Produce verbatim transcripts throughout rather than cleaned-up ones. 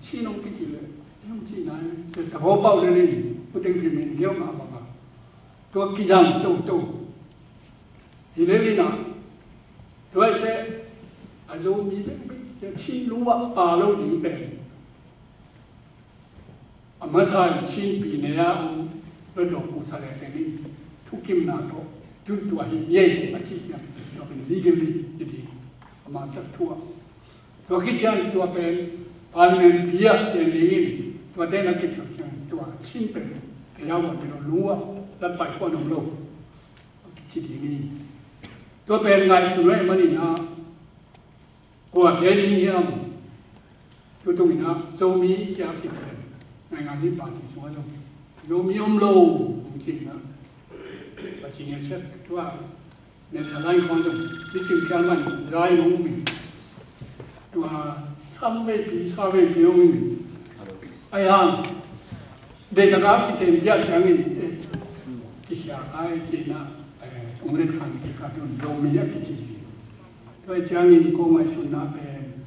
Chin hong kici leh, hong ci nai, tua tawh pau lel in, u teng phi min giau mah bang a, tua kizang toto. Hi lel in ah, tua i teh, a Zomi bek bek, Chin lungvak pa lo ding pen, a masa in Chin pi nei a om, lo dong kusa le teng in, thukimna tawh, tun tua hi ngei, a ci ciang, tua pen legally hi ding, a man tak thu ah. Tua khit ciang tua pen Parliament pi ah teng ding in, tua teng a kiciam ciang tua Chin pen kei a wan lo lungua, lat pai kua nong lo, a kici ding in. Tua pen ngaihsun lo ahih manin ah, kua te ding hiam? Tutung in ah Zomi cia kipen, naingan hi party sungah zong Zomi om lo, hong ci in ah, va ci ngiat ciat tua. Nen a lai khuang zong, i sim khial man, zai hong um in. Tua, sam veipi, sa veipi hong um in. Ai hang, deih taka kiten piak ciangin, eh, kisia kai cina, eh, hong let khan kikha tun Zomi a kici. Tua ciangin ko ngaihsutna pen,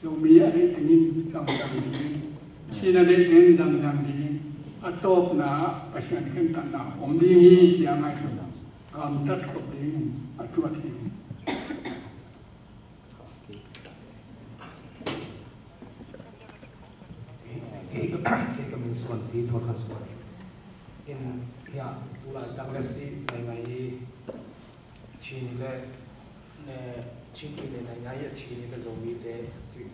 Zomi a deih tengin zangzang ding, Chin a deih tengin zangzang ding, a tawpna ah Pasian khentatna om ding hi ci a ngaihsun, gamtat khop dingin a tuat hi. Kei, kei ka min Suan Pi Thawt Khan Suan. In, ya, tulaitak leh si ngai ngai hi. Chin le, ne, Chin ki le nai ngai a Chin le Zomite, ci.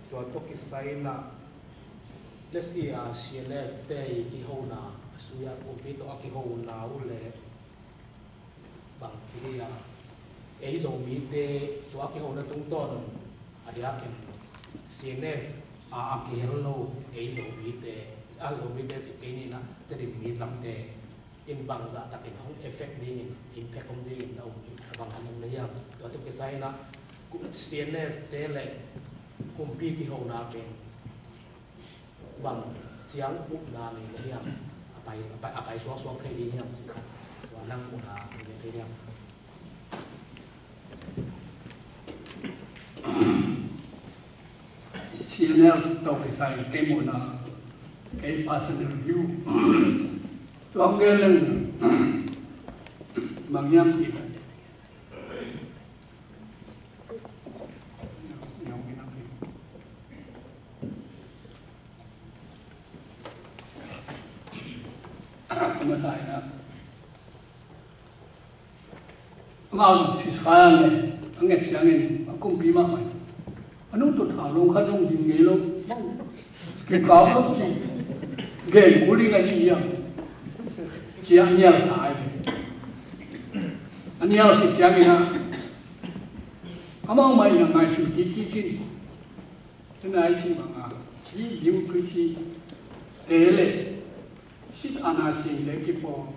Tua tawh kisai in ah, le si a C N F te i kihona, a sui a kumpi tawh a kihona uh le, bang ci hi a, ei Zomite tua a kihona tungtawn, a diakin C N F a, a kihel lo, ei Zomite, a Zomite ci kei ni in ah, Tedim mi lamte, in bangzah takin hong effect dingin, impact om dingin na um hi, a bang hang om na hiam? Tua tawh kisai in ah, ku-, C N F te le kumpi kihona pen bang ciang upna nei na hiam? A pai, a pai, a pai suaksuak thei ding hiam cih khat, tua nang muhna nei thei hiam? C N F tawh kisai kei muhna, kei personal view. Tua hong gen leng, mang hiam cih leh, a masa in ah, amau zong ceasefire ne, a nget ciangin a kumpi mahmah. A nu tawh tha long khat zong din ngei lo. Kikau lo ci. Gen kul ding ahi hiam? Ci a nial sa ai ve. A nial khit ciangin ah, amau mah in a ngaihsun kik kik in. Tuna i cih bang a, hih democracy te le sit ana sin te kipawl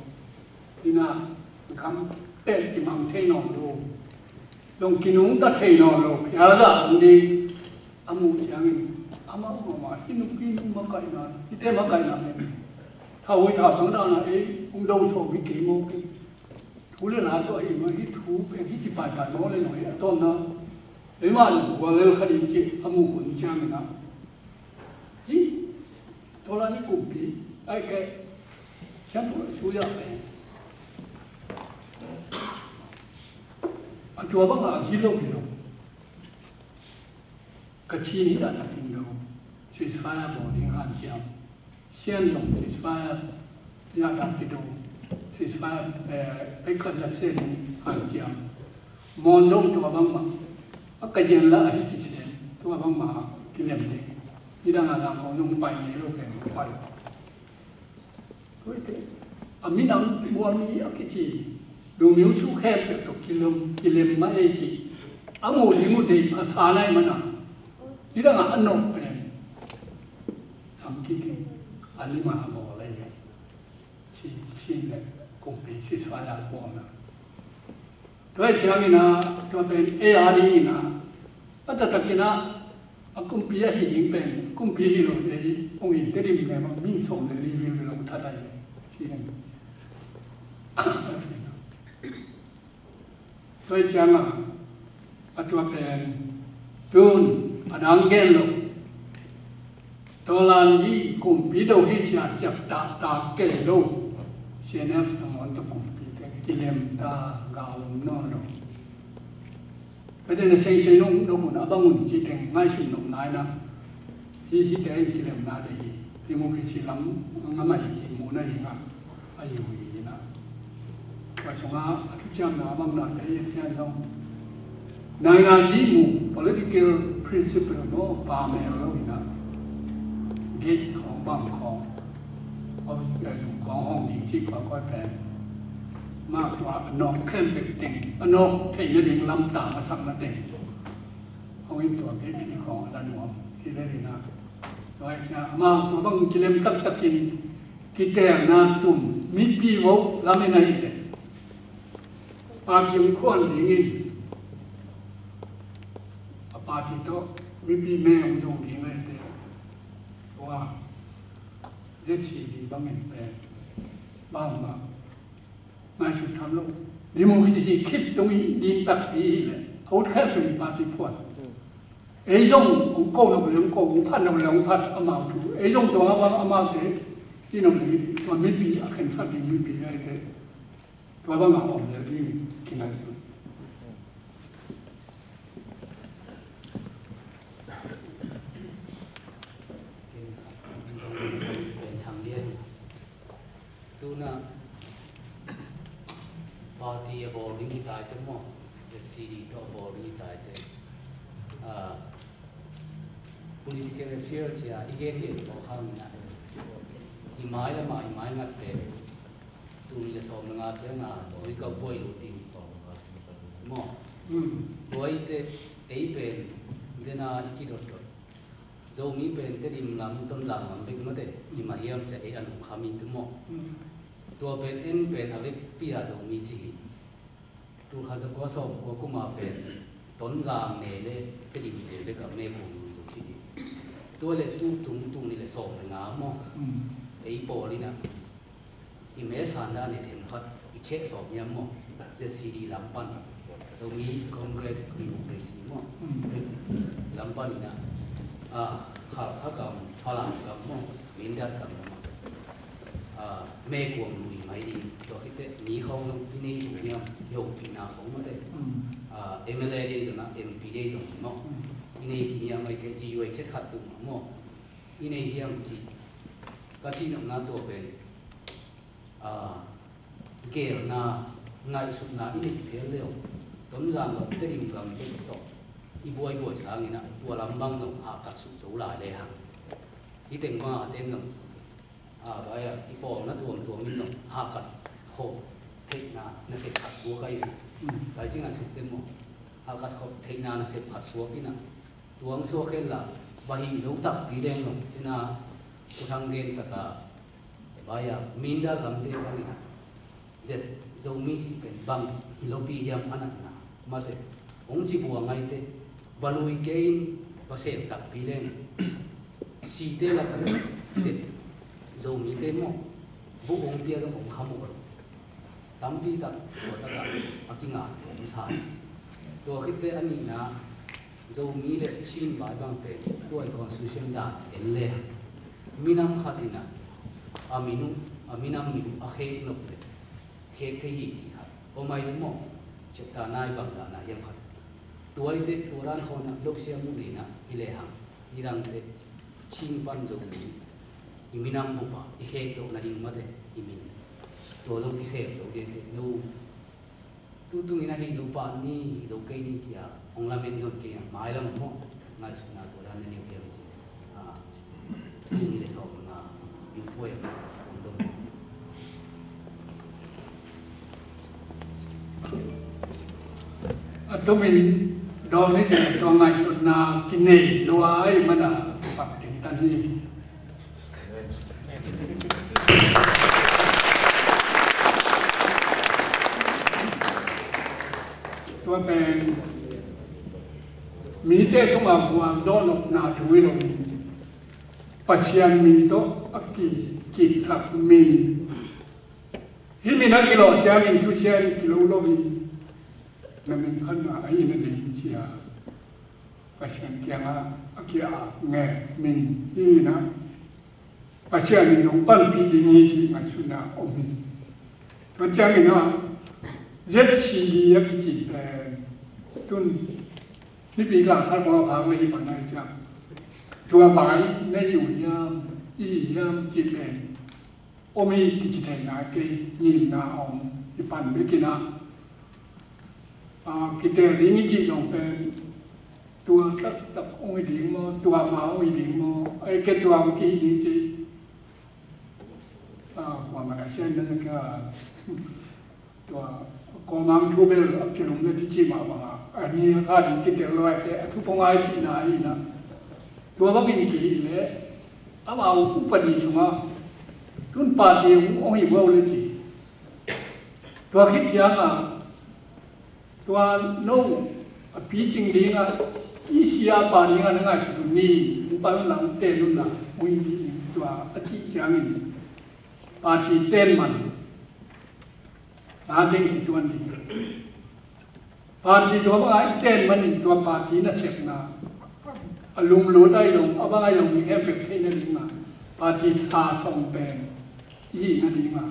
in a, gam pen kimang thei nawn lo, zong kinungta thei nawn lo, phial zah ang ding a muh ciangin, amau mah mah hih nupi nu makaihna, hihte makaihna pen thahui thautang dahna ei hong do sawm hi kei maw kei. Thu le la tawh a im a, hih thu pen hih ci paipai maw le nong hi a tawmna. Eimah le gual lel kha ding cih a muh hun ciangin ah, hih tawla hih kumpi ai kei, siangtho a suya pen a tua bangah a gilo hi lo. Ka Chin hi a takin lo, ceasefire bawl ding hanciam. Sian zong ceasefire, ya dak kido, ceasefire, eh, pei khat la sian ding hanciam. Mon zong tua bangmah, a ka zian la ahi ci sian, tua bangmah kilem ding. Nidang a dang kong zong pai ni lo pen pai. Tua i te, a minam bual mi a kici, lungniu su khempeuh tawh kilem, kilem mah ei ci. A muh ding uh deih a sa nai mana. Nidang a a nop pen sam kik in, a lim a bawl ei. Ci, ci le kumpi ceasefire a kuamna. Tua ciangin ah, tua pen ei a dingin ah, a taktakin ah, a kumpi ahi ding pen, kumpi hi lo te hi, hong in Tedim ne mah, mi sawm le li vil vil hong that ahi, ci in. Tua ciangin ah, a tua pen, tun, a dang gen lo. Tawlan hi kumpi do hi cia ciaptahtak kei lo. C N F nangawn tawh kumpite kilem ta, gal om nawn lo. Ka tena sengsen nong nong un a bang un ci teng ngaihsun nong nai na. Hi hi te in kilemna de hi. Democracy lam nga mai ci mu na hi nga. A hi hui hi na. Ka sunga a thuciamna a bang na te hi cian zong. Nai nga ci mu political principle no pa mel lo hi na. Gate khong bang khong. Office khong hong ding ci khong koi pen. Mah tua a nawk khempeuh teng, a nawk theihna ding lamtang a sakna teng. Hong in tua kei phi khawng a la nuam hi le hi na. Tua hi ciang amau tua bang kilem taktakin kitelna tum mipi vo lam in a hi le. Party hong khuan dingin a party tawh mipi me hong zong ding a hi te. Tua Z C D bangin pen bangmah ngaihsut tham lo. Democracy khit tung i ding tak si hi le a ut khel pen party phuan. Ei zong hong ko nop le hong ko, hong phat nop le hong phat amau thu. Ei zong tua bang amau te i nop le tua mipi a khensat ding mipi a hi te. Tua bang a om le ding kingaihsut. Ken khat pen thang lian. Tuna party a bawl ding hi tai te maw? Z C D tawh a bawl ding hi tai te. Ah, political affair cia i gen gen tawh khang ina. I mai lamah i mai ngatte. Tuni le sawm le nga cianga tui kau puai lo ding tawh maw? Hmm. Tua i te ei pen dena i kidotdot. Zomi pen Tedim lam, Tonzang lam bek mate, i mah hiam cia ei a nung kham in te maw? Mm. Tua pen en pen a vekpi a Zomi ci hi. Tul khat za kua sawm kua kuma pen Tonzang ne le Tedim ne bek a me kong nung ci hi. Tua le tu tung tung ni le sawm le nga maw? Mm. Ei pawl ina. I me san dan i themkhat i cheh sawm hiam maw? Z C D lam pan. Zomi Congress Democracy maw? Mm. Lam pan ina, ah, Khalkha gam, Falam gam maw? Mindat gam maw? Ah, me kuang lui mai ding. Tua khit teh mi khawng i nei ding hiam? Yopihna khawng maw te? Mm. Ah, M L A dei zong a, M P dei zong maw? Mm. I nei khin hiam, ai ke G U A cheh khat tung maw? I nei hiam ci. Ka cih nopna tua pen, ah, gelna, ngaihsutna i neih phial leh Tonzang gam, Tedim gam bek tawh i buaibuai sangin ah tua lam bang zong hahkat suk zo lai lehang. Hih teng bang a teng zong, ah, bai ah i pawlna tuamtuam in zong hahkat khawh theihna nasep khat suak ahi ve. Bai ci ngaihsut te maw? Hahkat khawh theihna nasep khat suak in ah tuang suak hen la, va hi zo takpi leng lo, ina, U Thang gen taka, baya, Mindat lamte bangin a, zet Zomi cih pen bang hi lopi hiam a natna, mate, hong ci buang ngaite, va lui kei in, va sem takpi leng, site lakah zet Zomite maw, bu hong pia dong hong khamuk lo. Tampi tak tua takah a kinga om sa. Tua khit teh a nihna, Zomi le Chin vai bang pen tua i constitution dan en le minam khat in a, a min uh, a minam min uh a khek nop le khek thei hi ci khat om ai maw? Chapter nine bang dan a hiam khat. Tua i teh tua dan khawng a lo siam uh nei na hi le hang. Nidangte Chin pan Zomi i minam bup a i khek zawh nading mate i min. Tua zong i sem zo dente no. Tutungin a hi lo pan ni, hi lo kei ni cia hong lamen zon kei a, mailam maw? Ngaihsutna tua dan na neu hiam ci. Ah, tung le sawm nga, yu puai a, hong dong. A tumin dawn hi zen tua ngaihsutna kinei lua ai mana pak ding tan hi. Tua pen mite tungah vuan zawh nopna thu hi lo. Pasian min tawh a ki, kiksak min. Hih min a kilawh ciangin thusia in kilo loin na min phatna a in a nei in cia. Pasian kiangah a kia-ak nge min hi in ah, Pasian in hong panpih ding hi cih ngaihsutna om hi. Tua ciangin ah Z C D a kici pen tun nipi khat khat kong a phak le hi pan ahi ciang, tua vai na hi uh hiam, i hi hiam cih pen om hi kici thei nai kei, ngimna a om hi pan bek in ah, a, kitel ding i cih zong pen tua taktak hong hi ding maw, tua ma hong hi ding maw, ei ke tua hong kihi ding cih, a, kuamah a sian na ka, tua kawmang thu bel a kilum na kici mah bangah a ni a ka ding kitel lo ai te a thu pong ai cihna ahi na. Tua bangin kihi leh amau upadi sungah tun party hong hi uh le ci. Tua khit ciangah tua no a picing dingah i sia pa dingah na ngaihsut uh ni, hong pai un la, hong ten un la, hong hi ding tua a cih ciangin party ten man na teng kituan ding. Party tua bangah i ten manin tua party nasepna a lumlut ahi zong, a bang ahi zong mi khempeuh theihna dingah party sa sawm pen i hihna dingah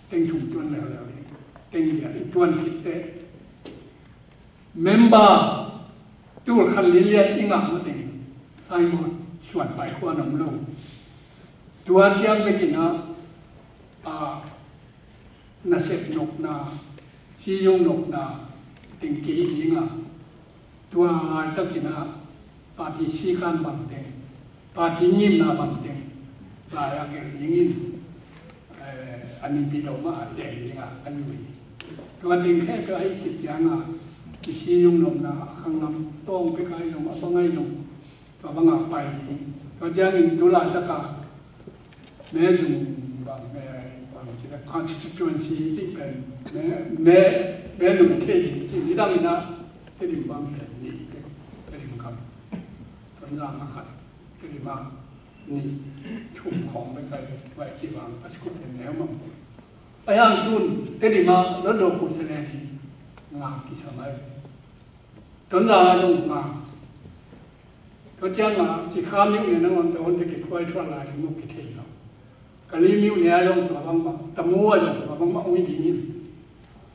teng thum tuan leuleu ding. Teng lian i tuan khit teh member tul khat li lian i ngah mateng Simon suan pai khua nam lo. Tua ciang bekin ah, a, nasep nopna, siyung nopna teng kei ding a, tua laitakin ah party sikhan bangteng, party ngimna bangteng lai a gelh dingin, eh, a nipi lo mah a teng ding a, a nui. Tua teng khempeuh ahi khit ciangin i siyung nopna a khanglam tawng pek ahi zong, a bang ahi zong, tua bangah pai ding. Tua ciangin tu laitaka me zum bang, me bang ci le constituency cih pen me, me, me nung thei ding cih nidang in ah Tedim bang pen nih pek, Tedim kam. Tonzang a khat, Tedim a nih, thum khawng pek kai, vai ci bang a sikut pen neu mang. A yang tun Tedim a Lotdaw Khutsele ding nga kisam ai. Tonzang a zong nga. Tua ciangin Cikha myone nangawn tua hun teh kikhuai thuah lai ding uh kithei lo. Kalaymyo ne a zong tua bangmah, Tamu a zong tua bangmah ui ding in.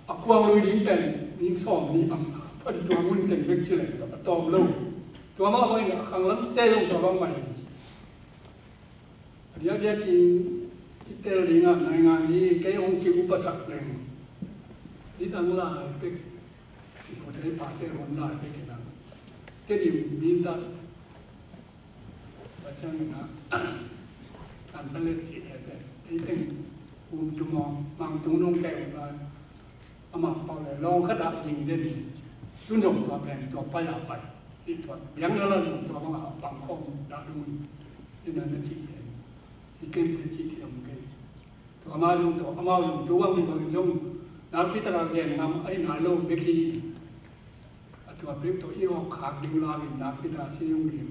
A kuang lui ding pen ning sawm nih bang, a tua mun teng bek ci leng a tawm lo. Tua mah bangin a khanglamte zong tua bangmah hi. A diakdiakin i tel dingah naingan hi, kei hong ki-upasak leng nidang lai pek, i pute i pate hong lai pek in ah, Tedim mindat a ciangin ah, Tanphalet cih tete, ei teng Umtum aw, Mangtung nong kei uh lai. Amah pau le lawng khat ah ling den hi. Tun zong tua pen tua pai a pai. Hi tua biang na la zong tua bangah pang khawm dah dong hi. Hi na na cih pen, hi ken pen cih thei om kei. Tua amau zong tua, amau zong tua bang bang zong nakpi taka gen ngam ahi nai lo bek hi. A tua pen tua i awk khak ding la in nakpi taka si zong lim.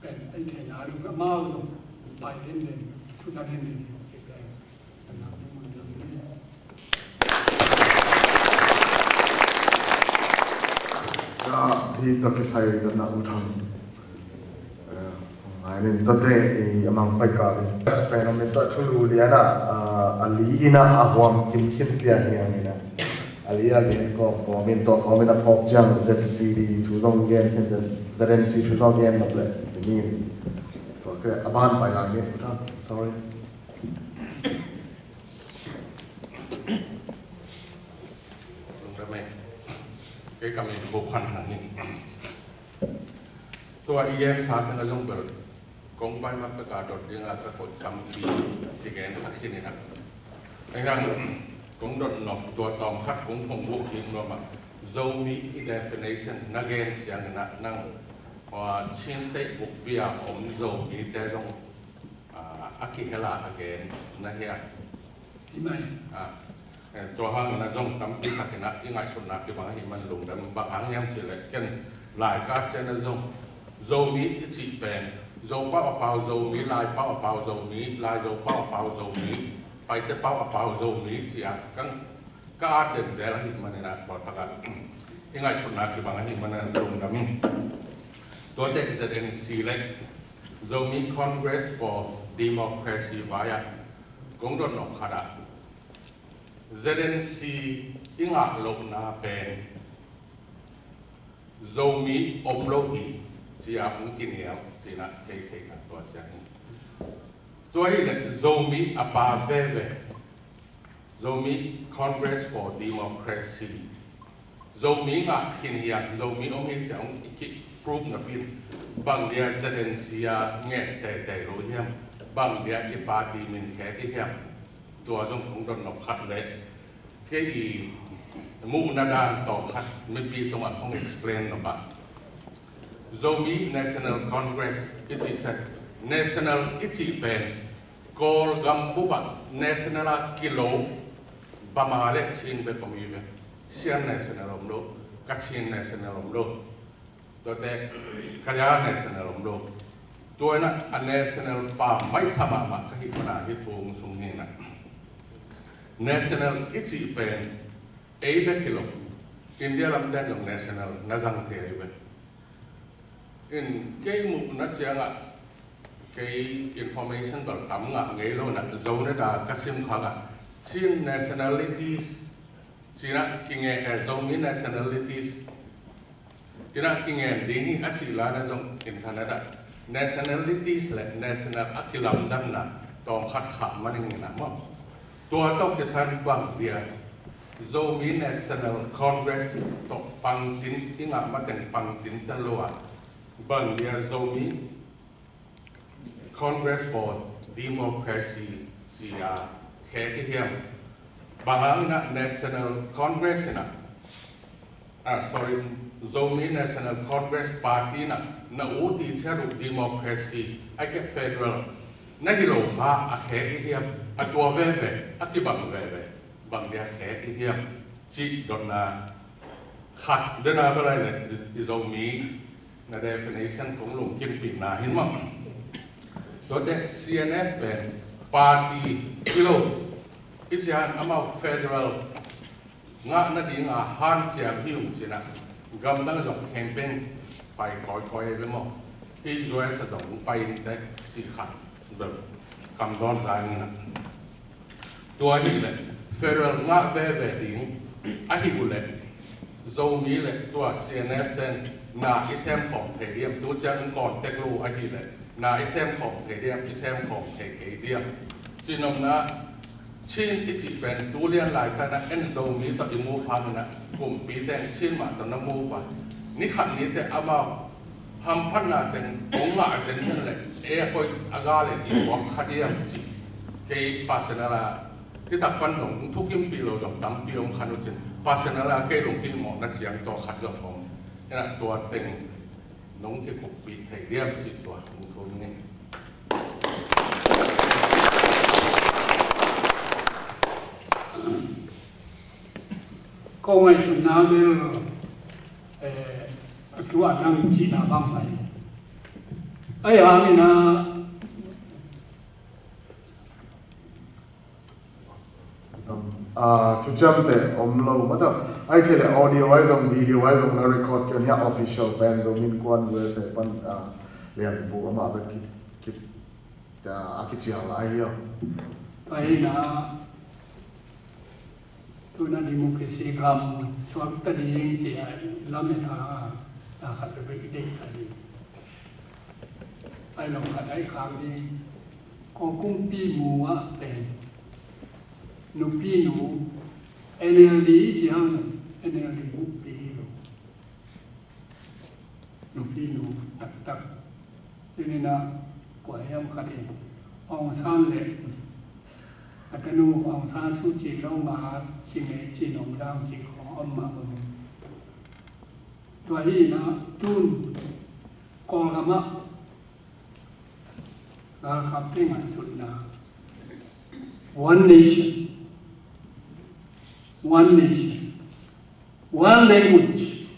Pen ai thei na lu ka mau lu pai den den, thu sa den den, ci pen. Ka nak ni mun ding ni. Ka hi to kisai ka na u thang. Eh, ngai nin to te i amang pai ka bin. Pen om to thu lu lian a, ah, a li ina a huam kim khin pia hiang ina. A li a gen kawm kawm in tawh kawm in a phawk ciang Z C D thu zong gen khin, Z N C thu zong gen nop leh. Ni. Tua ke a ban pai lai ni. Sorry. Lungdam e. Kei ka min Pu Khan Hang hi. Tua i gen sa teng a zong bel kong pai mak pek a dot ding a ka koih tampi kigen a khin in a. Ahi hang kong dot nop tua tawm khat kong phong buk ding nuam a, Zomi i definition na gen ciangin a nang, ah, Chin State bukpi a om Zomite zong, ah, a kihel a a gen na hia? Hi mai. Ah, eh, tua hangin a zong tampi takin a i ngaihsutna kibang ahih man lungdam, bang hang hiam cih leh ken lai ka ciang a zong Zomi i cih pen Zopau a pau Zomi, Laipau a pau Zomi, Lai Zopau a pau Zomi, Paite pau a pau Zomi ci a ka, ka at den zel ahih manin a tua tak a i ngaihsutna kibang ahih manin lungdam ing. Tuate ZNC le Zomi Congress for Democracy vai-ah kong dot nop khat ah, ZNC i ngah lohna pen Zomi om lo hi, ci-a hong kinial, ci-in ah kei theihna tua ciang hi. Tua hi leh Zomi a pa veve, Zomi Congress for Democracy, Zomi ngah khin hiam, Zomi om hi ci-a hong i ki prove napi-in, bang dia ZNC a ngen teitei lo hiam, bang dia i party min khek i hiam, tua zong kong dot nop khat le kei i muhna dan tawm khat mipi tungah kong explain nop a. Zomi National Congress i cih ciang, national i cih pen Kawlgam bup ah national a kilo Bama le Chin bek om hi ve. Shan National om lo, Kachin National om lo. Tuate Kaya National om lo. Tua in ah a national pa maisa mahmah ka hih man a hih thu hong sung hi in ah. National i cih pen ei bek hi lo. India lamten zong national na zang thei ahi ve. In kei muhna ciangah kei information bel tam ngah ngei lo in ah Zo neta ka sim khak ah Chin nationalities ci-in ah kingen, eh, Zomi nationalities in ah kingen ding hi a cih lai-in ah zong internet ah nationalities le national a kilamdanna tawm khat khah man ing in ah maw. Tua tawh kisai bang dia Zomi National Congress tawh pangtin i ngah mateng pangtin ta lo a, bang dia Zomi Congress for Democracy ci-a khek i hiam? Bang hang in ah National Congress in ah, ah, sorry, Zomi National Congress Party in ah na ut i ciat uh democracy, ahih kei leh federal na hi lo kha a khek i hiam? A tua veve, a kibang veve, bang dia khek i hiam? Cih dotna khat. Dena bel ahih leh i Zomi na definition kong lungkimpihna hi in maw. Tuate CNF pen party hi lo. I cih ciang amau federal ngah nading a hanciam hi ung ci-in ah gamdang zong campaign pai kawikawi ve maw. Hih US ah zong pai inteh cih khat bel kam dawn zang in ah. Tua hi leh federal ngah veve ding ahih uh leh Zomi le tua CNF ten na i sem khawm thei diam? Tu ciang in contact lo ahih leh na i sem khawm thei diam, i sem khawm thei kei diam? Cih nopna, Chin i cih pen tu lian laitak in ah en Zomi tawh i move hang in ah kumpi ten Chin mah tawh na move a, ni khat ni teh amau hamphatna teng hong ngah zenzen leh ei a koi a ga le i puak kha diam cih kei personal a, hih tak pan dong thukimpih lo zong tampi om kha uh cin, personal a kei lunghihmawhna ciang tawh khat zong om. Ina tua teng nong kikupih thei diam cih tua hong thum ni. Ko ngaihsutna bel, eh, a tua nang cihna bang mai. Ai hangin a, ah, thuciamte om lo mata. Ai thei le audio ai zong video ai zong na record kion hia official pen zong min kuan USA pan, ah, lian bu ama bek ki, ki, ah, a kicial lai hia. Pai na. Tuna democracy gam suak ta ding ci a lamet a, a khat peuhpeuh i deih ta ding. Ai lo khat ai khak ding. Ko kumpi mu ah pen nupi nu, NLD ci hang, NLD bukpi hi lo. Nupi nu taktak. Tuni-in ah kua hiam khat in Aung San le a tanu Aung San Suu Kyi lo nga ci ngei ci nong dang ci khong om mah bang. Tua hi-in ah tun Kawlgam ah galkapte ngaihsutna, one nation, one nation, one language,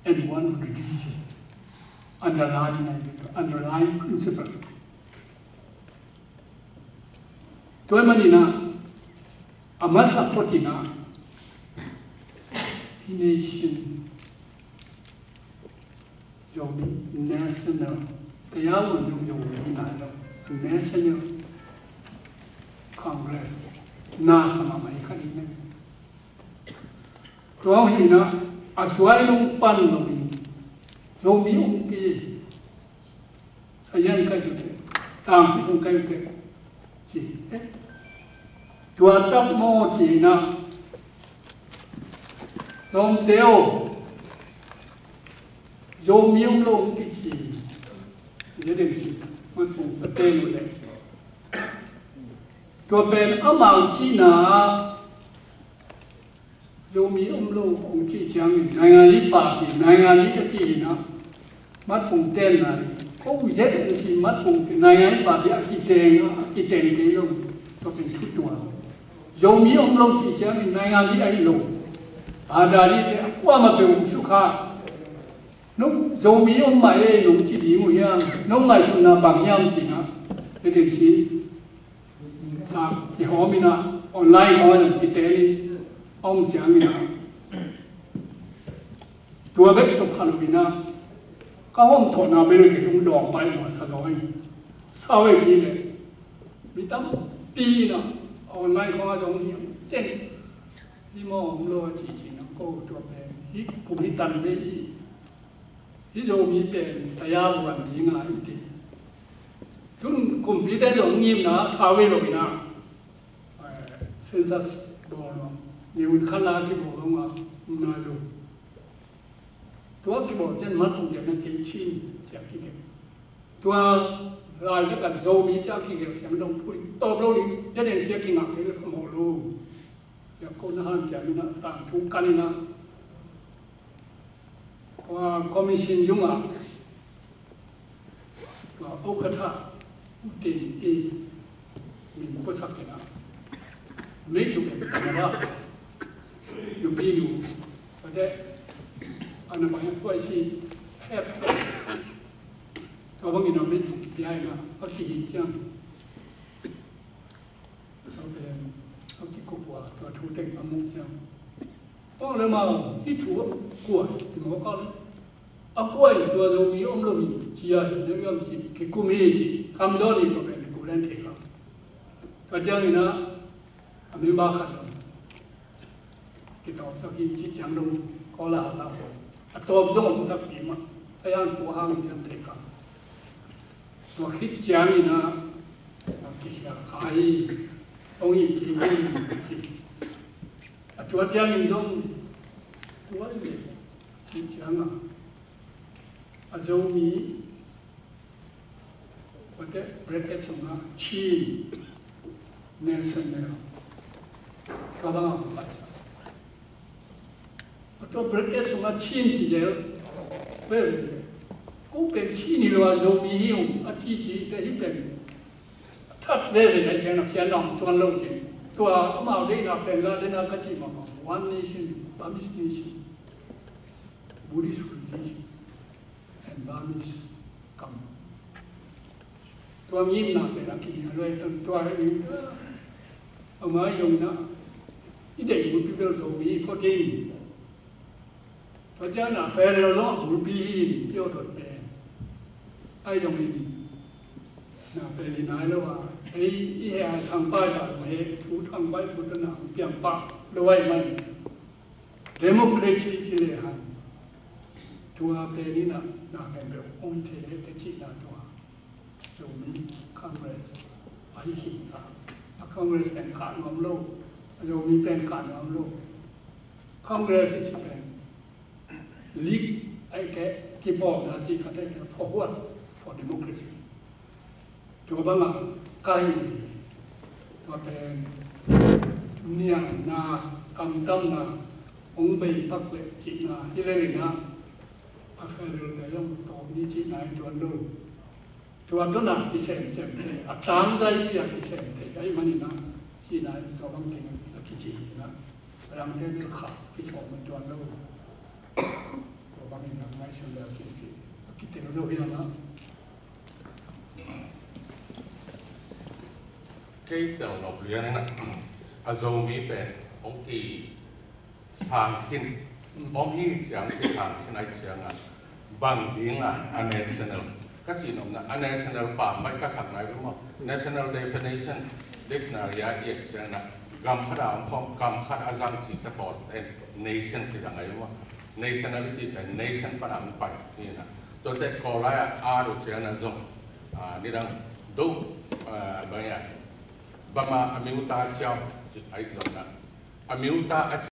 and one religion. Underlying, underlying principle. Tua ahih manin ah, a masa pawtin ah, hih nation Zomi National, taya un zong Zomi hi nai lo, National Congress na sa mahmah hi kha ding na. Tua hi na, a tuai nung pan lo in Zomi ong pi, sayan kai tu te, tang pi ong kai te, ci, eh. Tua tap mo ci na, Lawmte aw, Zomi om lo ong kici, i den si, man kong paten uh leh. Tua pen amau cihna ah Zomi om lo ong cih ciangin, naingan li party, naingan li ka cih hi na, matpung ten lai. Ko u zet ong cih matpung ten, naingan li party a kiteng, a kiteng kei lo. Tua pen thu tua. Zomi om lo cih ciangin, naingan li ahi lo. Ada li te a kuamah pe ong sukha. Nong Zomi om mah e, nong ci ding uh hiam, nong ngaihsutna bang hiam cih na. Te den si. Sa kihawm in a, online hawm in kitenin a om ciangin a, tua bek tawh pha lo in a, ka hawm thawhna bel kei hong dawng pai maw sa zaw in. Sa ve pi le, mi tampi in a, online khawng a zong hi teng. Hi maw om lo a ci ci na ko tua pen. Hi kum hi tan ve hi. Hi Zomi pen taya vuan ding a i ti. Tun kumpite zong ngimna sa ve lo in a, eh, census bawl lo. Ni un khat la kibawl lo a, na lo. Tua kibawl ciang mat ong ciang na kei Chin ciang kigelh. Tua lai ka kan Zomi ciang kigelh ciang dong pui. Tawp lo ding, ya den sia kingak kei le phamawh lo. Tua ko na han ciang in a, tangthu kan in a. Tua commission zong a, tua ukhatha, u tin i min puasak in a. Mei tu ke Canada. Nupi nu. Tua te, ana bang a kuai si, hep, hep. Tua bang in a mei tu pia in a, a kihin ciang. Tua pen a kikup uh a, tua thu teng a muh ciang. Aw le mau, hih thu a kuai, ti mawk a le. A kuai tua Zomi om lo hi, ci a hi, na wiam ci, kikum hi ci, kam dawn hi tua pen, kikum len thei kha. Tua ciangin a, a member khat zong kitawpsak hi ci ciang dong, Kawl a hal a hawm. A tawp zong om takpi mah, a yan tua hang in a thei kha. Tua khit ciangin a, a kikhial kha hi, hong hi kik in ci. A tua ciangin zong, tua hi le, ci ciang a, a Zomi, tua te bracket sungah Chin National, tua bang a hong pai sa. A tua bracket sungah Chin ci zel. Pen, ko pen Chin hi lo a Zomi hi ung a ci ci te hi pen. That veve na ciang nak sian nong tuan lo cin. Tua amau deihna pen la deihna ka ci mah mah. One nation, Burmese nation. Buddhist religion. And Burmese kam. Tua ngimna pen a kinia luai tan tua hi. Ama yong na. I deih bulpi bel Zomi photing. Tua ciang na federal zong a bulpi hi in pio dot pen. Ai dong in. Na pen hi nai lo a. Ei, i he a thang pai ta lo he. Thu thang pai thu ta na piang pa. Lo ai mai. Democracy ci le han. Tua pen in a, na pen bel ong te he te ci na tua. Zomi Congress a hi khin sa. A Congress pen khah nuam lo. A Zomi pen khah nuam lo. Congress i ci pen League ai ke kipawlna ci khat ai ke Forward for Democracy. Tua bangah ka hi tua pen niamna, kamtamna, hong bei pak le cihna hi le lina a federal te zong tawp ni cihna hi tuan lo. Tua tawna kisemsem thei, a tangzai pi a kisem thei ahih manin a, cihna in tua bang keng a kici hi na. A dangte bel kha kisawm a tuan lo. Tua bangin a ngaihsun leu cin ci a kitel zo hi a na. Kei tel nop lian in a, a Zomi pen hong ki sang khin, om hi ciang kisang khin ai ciang a, Bang ding a, a national ka cih nopna, a national pa mai ka sak nai bek maw? National definition dictionary a i et ciangin gam khat a om khawm, gam khat a zang cihte pawl pen nation kizang ahi maw? National i cihte nation pan a hong pai hi na. Tuate Kawllai a at uh ciangin zong, ah, nidang do, ah, bang hiam, bama a miuta ciau cih ahi zongin a miuta a